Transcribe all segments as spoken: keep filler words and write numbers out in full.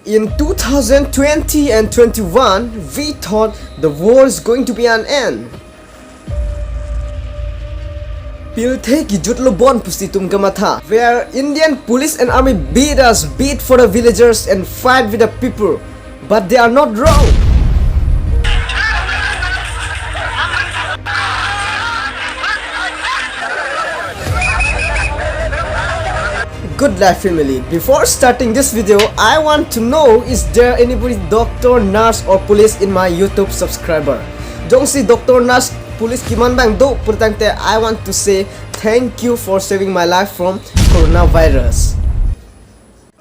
In two thousand twenty and twenty-one, we thought the war is going to be an end. Pirthe kejutlo bon pusi itum kamatha, where Indian police and army beat us, beat for the villagers and fight with the people. But they are not wrong. Good life family. Before starting this video, I want to know, is there anybody doctor, nurse or police in my YouTube subscriber? Jongsi doctor, nurse, police kiman bang do pulotangte, I want to say thank you for saving my life from coronavirus.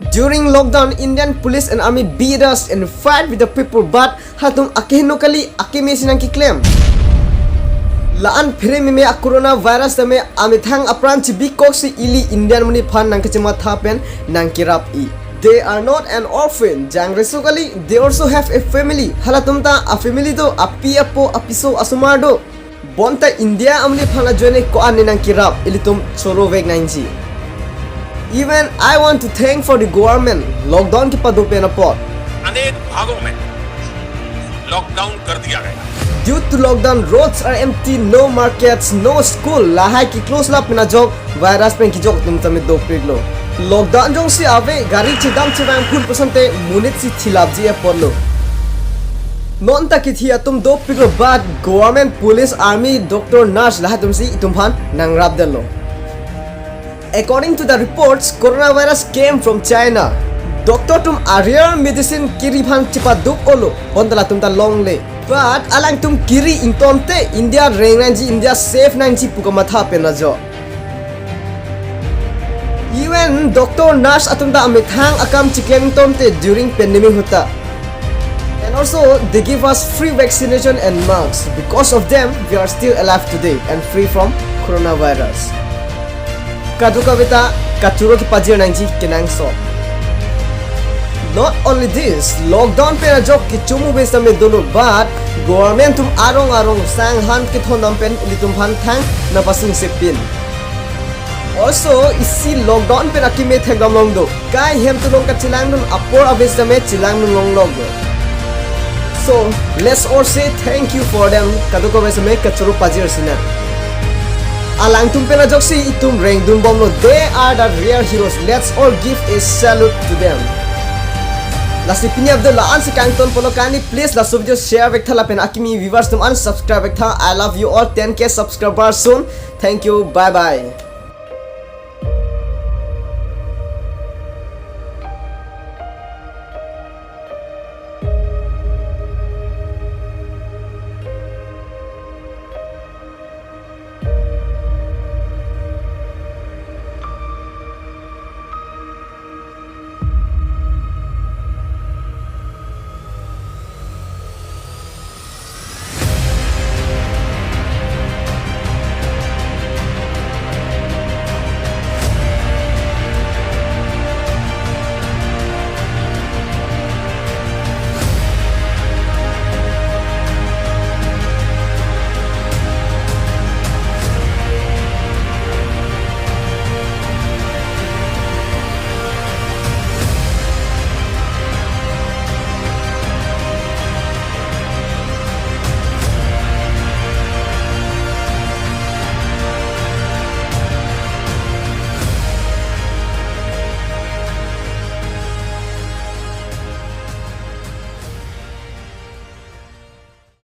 During lockdown, Indian police and army beat us and fight with the people, but halatum akeheno kali, akeme si nangkeklem. La-an phere meme a coronavirus tame amethang apran chibikoksi ili Indian amonit aphan nangkachematha pen nangkerap-i. They are not an orphan, jangreso kali, they also have a family. Halatum ta a family do, api apo, apiso asomar do. Bonta India amonit aphan ajoine ko-an ne nangkerap, ilitum chorovek nangji. Even I want to thank for the government, lockdown kepado pen apot. अनेक भागों में लॉकडाउन कर दिया गया। Due to lockdown, roads are empty, no markets, no school. Lahai keclose lap pen ajok virus pen kejok atum tame dopiklo. Lockdown jongsi ave, gari chedam chevang phun pusonte monit si thilapji apotlo. Non ta kithi atum dopiklo, but government, police, army, doctor, nurse lahai atum si itum aphan nangrapdetlo. According to the reports, coronavirus came from China. Doctor atum a rare medicine kiri aphan chepaduk-olo, bonta latum ta longle. But alangtum kiri ingtonte India reng nangji, India safe nangji pu kamatha pen ajok. Even doctor, nurse atum ta amethang akam chiklem ingtonte during pandemic ahut ta. And also, they give us free vaccination and masks. Because of them, we are still alive today and free from coronavirus. Kadokave ta kachoro kepajir nangji kenangsot. Not only this, lockdown pen ajok kechomu besa me dolo, but government atum arong arong sang han kethondam pen ilitum aphan thang nangpasungsepin. Also, isi lockdown pen akeme thekdam long do. Kai hem tulong kachelangdun apor aves tame chelangdun longlok do. So, let's all say thank you for them. Kadokave tame kachoro pajir sinang. Alangtum pen ajoksi itum rengdun bomlo. They are the real heroes. Let's all give a salute to them. Lasi pini abdo la-an si kangton polo kani, please laso video share vektha lapen akimi viewers atum an subscribe vektha. I love you all, ten K subscribers soon. Thank you. Bye bye.